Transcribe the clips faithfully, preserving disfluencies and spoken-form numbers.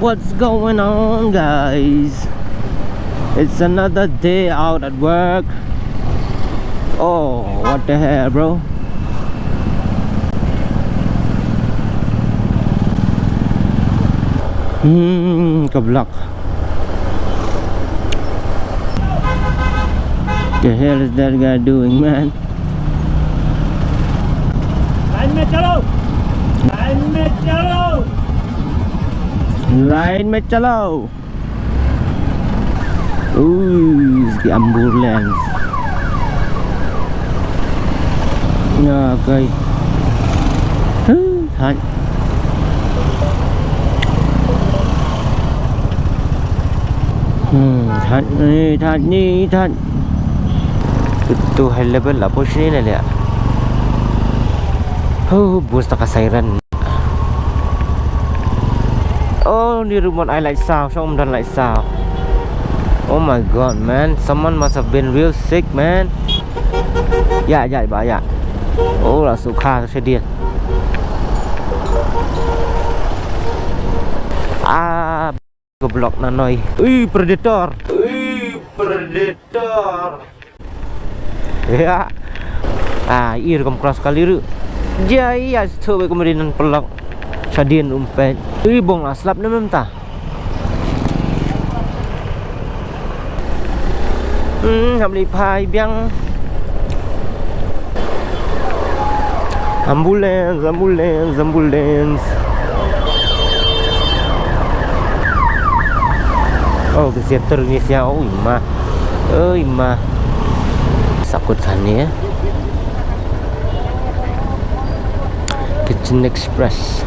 What's going on, guys? It's another day out at work. Oh, what the hell, bro? Hmm, ka block. The hell is that guy doing, man? Line mein chalo. Line mein chalo. Line mein chalo. Ooh, it's the ambulance. Yeah, okay. Huh, hot. Hmm, hot ni, hot ni, hot. Itu high level lah, push ni lah dia. Huh, bus tak siren. Oh, ni ruh mon ai light saw, shong don light saw. Oh my god, man, someone must have been real sick, man. Ya, ya, ba ya. Oh, la sukha sedih. Ah, goblok nanoi. Ui, predator. Ui, predator. Ya. Ah, ir kam cross kali ru. Jai ya, tu be kemudian pelak. Sadin umpet. Ui, bong la slap ne mem ta. Hmm, ham li phai biang. Ambulance, ambulance, ambulance. Oh, ke siap terus ni siap. Oh, ima. Oh, ima. Sakut sana ya. Kitchen Express.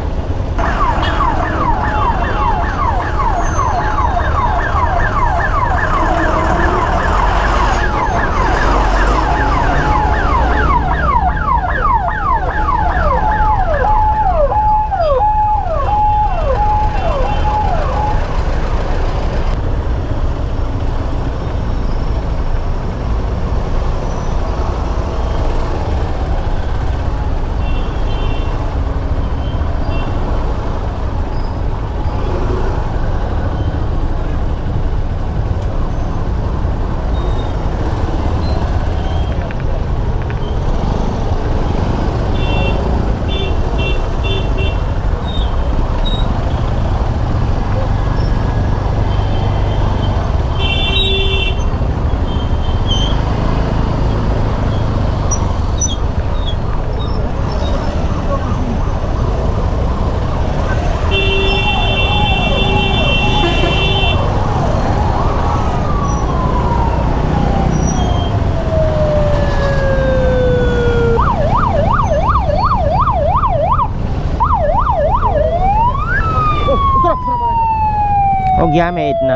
हो गया मैं इतना।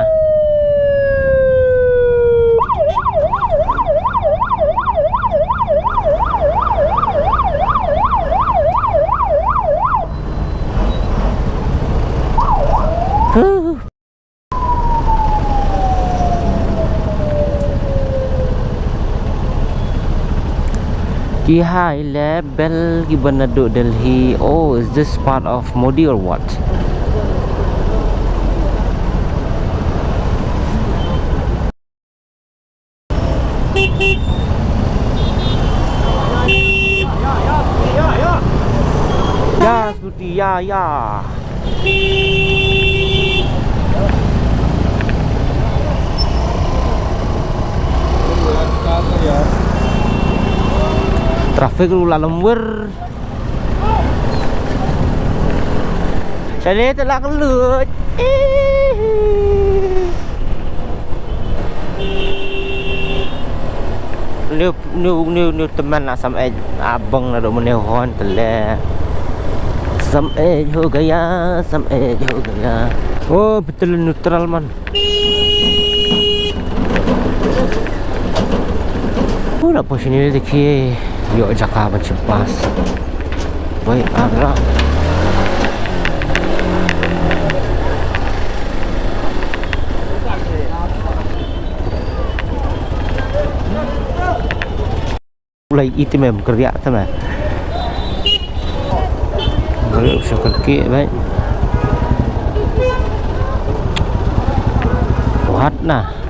Ki high level ki ba naduh Delhi. Oh, is this part of Modi or what? Ya, scooty, ya, ya. Traffic ruh la lem wir. Shalei te la ka lut. Ih. New, new, new, new teman la sam eh abang la do mene hon tele. Sam eh ho gaya, sam eh ho gaya. Oh, betul neutral man. Pura pun sini dia dikit. Yok jaka macam pas. Baik arah. Ulai itim em kerja tu mah. Baru usah kerja baik. Na.